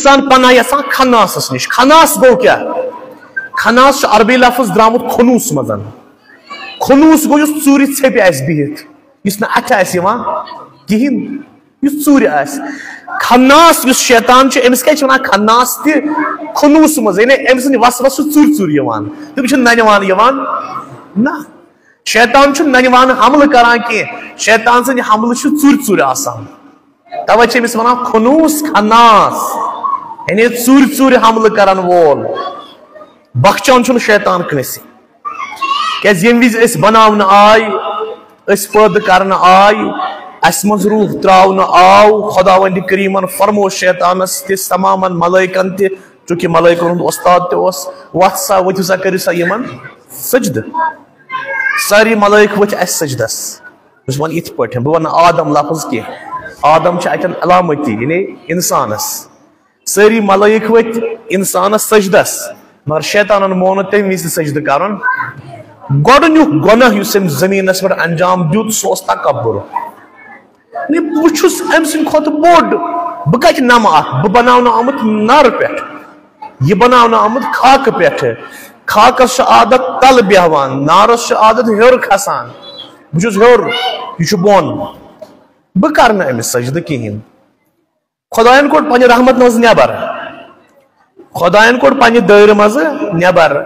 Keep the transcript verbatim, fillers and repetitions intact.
شیطان پناہ یژھان خناسس نِش۔ خناس گوٚو کیٛاہ؟ خناس چھُ عربی لفظ درٛامُت خنوٗس منٛز۔ خنوٗس گوٚو یُس ژوٗرِ ژھیٚپہِ آسہِ بِہِتھ، یُس نہٕ اَتھِ آسہِ یِوان کِہیٖنۍ، یُس ژوٗرِ آسہِ۔ خناس یُس شیطان چھُ، أمِس کیٛازِ چھِ وَنان خناس تہِ؟ خنوٗس منٛز، یعنی أمۍ سٕنٛدِ وسوسہٕ چھُ ژوٗرِ ژوٗرِ یِوان، تٔمِس چھُنہٕ نَنہِ وانہٕ یِوان۔ نہ، شیطان چھُنہٕ نَنہِ وانہٕ حملہٕ کران کینٛہہ، شیطان سٕنٛدِ حملہٕ چھِ ژوٗرِ ژوٗرِ آسان۔ توے چھِ أمِس وَنان خنوٗس، خناس، یعنی ژوٗرِ ژوٗرِ حملہٕ کرن وول۔ بخچان چھُنہٕ شیطان کٲنٛسہِ۔ کیازِ ییٚمہِ وِزِ أسۍ بناونہٕ آے، أسۍ پٲدٕ کرنہٕ آے، اَسہِ منٛز روح تراونہٕ آو، خداوندِ کریٖمن فرموو شیطانس تہِ، تمامن ملائکن تہِ، چونکہ ملائکن ہُنٛد وۄستاد تہِ اوس، وۄتھ سا، ؤتھِو سا، کٔرِو سا یِمن سجدٕ۔ سٲری ملائک ؤتھۍ اَسہِ سجدس۔ بہٕ چھُس وَنان یِتھ پٲٹھۍ، بہٕ وَنہٕ آدم لفظ کینٛہہ۔ آدم چھُ اَتٮ۪ن علامتی، یعنی اِنسانَس۔ سٲری ملائک ؤتھۍ اِنسانَس سجدس، مگر شیطانن مون نہٕ تَمہِ وِزِ تہِ سجدٕ کَرُن۔ گۄڈٕنیُک گۄناہ یُس أمۍ زٔمیٖنَس پٮ۪ٹھ انجام دیُت، سُہ اوس تکبر۔ یعنی بہٕ چھُس أمۍ سٕنٛدِ کھۄتہٕ بوٚڑ، بہٕ کَتہِ نَمہٕ اَتھ؟ بہٕ بناونہٕ آمُت نارٕ پٮ۪ٹھ، یہِ بناونہٕ آمُت خاکہٕ پٮ۪ٹھٕ۔ خاکَس چھُ عادت تَل بیٚہوان، نارَس چھُ عادت ہیوٚر کھسان۔ بہٕ چھُس ہیوٚر، یہِ چھُ بۄن۔ بہٕ کَرٕ نہٕ أمِس سجدٕ کِہیٖنۍ۔ خۄدایَن کوٚڑ پنٛنہِ رحمت منٛز نٮ۪بر، خۄدایَن کوٚڑ پنٛنہِ دٲیرٕ منٛزٕ نٮ۪بر۔